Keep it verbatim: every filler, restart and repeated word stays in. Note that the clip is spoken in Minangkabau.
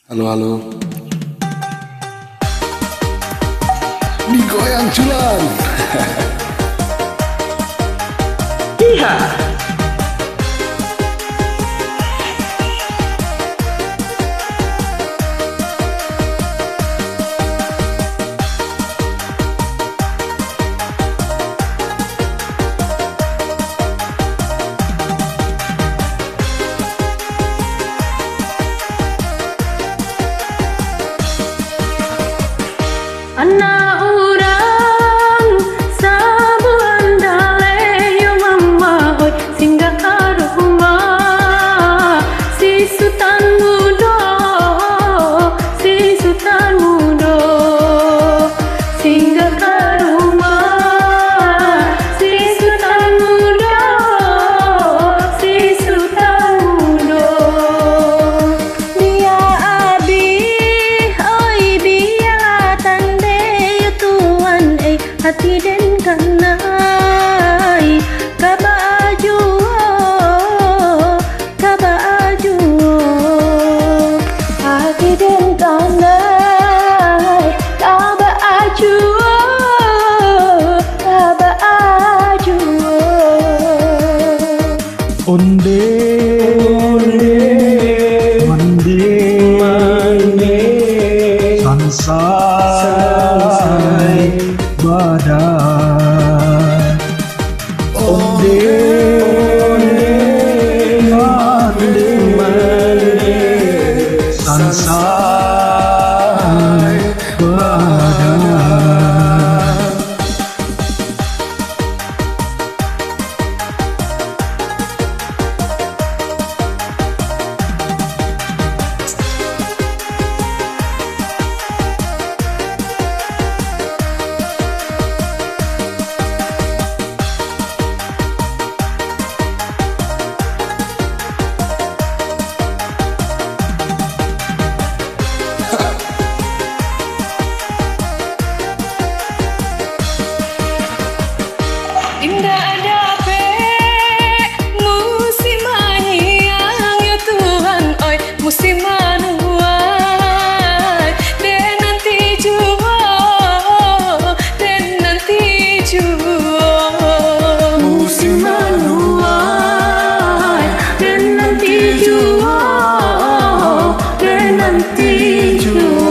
Halo, halo. Digoyang culan. Iya. Anak urang sabulan daleh yo mama, oi, singgah ka rumah si Sutan Mudo, si Sutan Mudo. Singgah ka rumah si Sutan Mudo, si Sutan Mudo. Bia abih, oi, bia tandai yo Tuan, eh, ati den kanai ka baajuo, ka baajuo. Ati den tandai ka baajuo, ka baajuo. Onde, onde, mande, mande, sansai, sansai, badan. Onde, onde, mande, mande, sansai, badan. Indak dapek musim anyiang yo Tuhan, oi, musim manuai den nanti juo, den nanti juo. Musim manuai den nanti juo, den nanti juo.